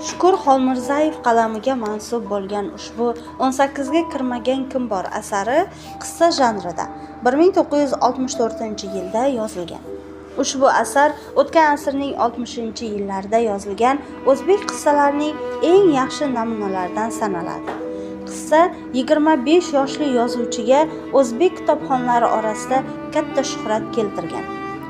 Shukur Xolmirzayev qalamiga mansub bo'lgan ushbu 18 ga kirmagan kim bor asari qissa janrida 1964-yilda yozilgan. Ushbu asar o'tgan asrning 60-yillarida yozilgan o'zbek qissalarining eng yaxshi namunalaridan sanaladi. Qissa 25 yoshli yozuvchiga o'zbek kitobxonlari orasida katta shuhrat keltirgan.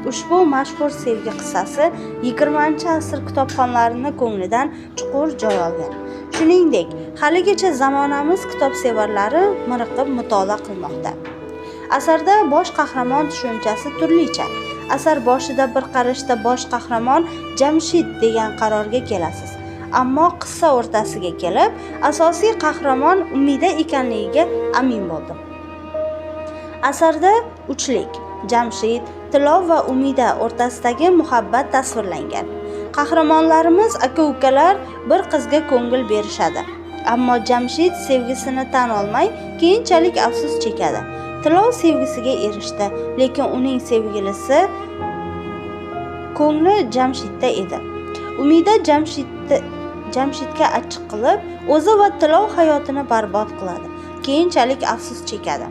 Ushbu mashhur sevgi qissasi 20-asr kitobxonlarini ko'nglidan chuqur joy olgan. Shuningdek, haligacha zamonamiz kitobsevarlari miriqib mutolaa qilmoqda. Asarda bosh qahramon tushunchasi turlicha. Asar boshida bir qarashda bosh qahramon Jamshid degan qarorga kelasiz. Ammo qissa o'rtasiga kelib, asosiy qahramon Umida ekanligiga amin bo'ldim. Asarda uchlik Jamshid, Tilov va Umida o'rtasidagi muhabbat tasvirlangan. Qahramonlarimiz aka-ukalar bir qizga ko'ngil berishadi. Ammo Jamshid sevgisini tan olmay, keyinchalik afsus chekadi. Tilov sevgisiga erishdi, lekin uning sevgilisi ko'ngli Jamshidda edi. Umida Jamshidga achchiq qilib, o'zi va Tilov hayotini barbod qiladi. Keyinchalik afsus chekadi.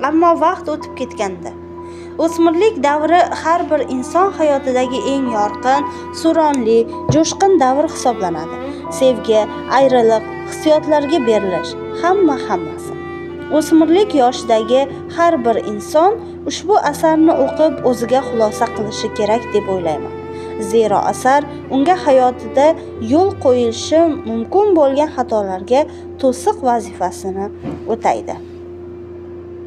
Ammo vaqt o'tib ketgandi. O'smirlik davri har bir inson hayotidagi eng yorqin, suronli, jo'shqin davr hisoblanadi. Sevgi, ayriliq, hissiyotlarga berilish, hammasi. O'smirlik yoshidagi har bir inson ushbu asarni o'qib o'ziga xulosa qilishi kerak deb o'ylayman. Zero asar unga hayotida yo'l qo'yilishi mumkin bo'lgan xatolarga to'siq vazifasini o'taydi.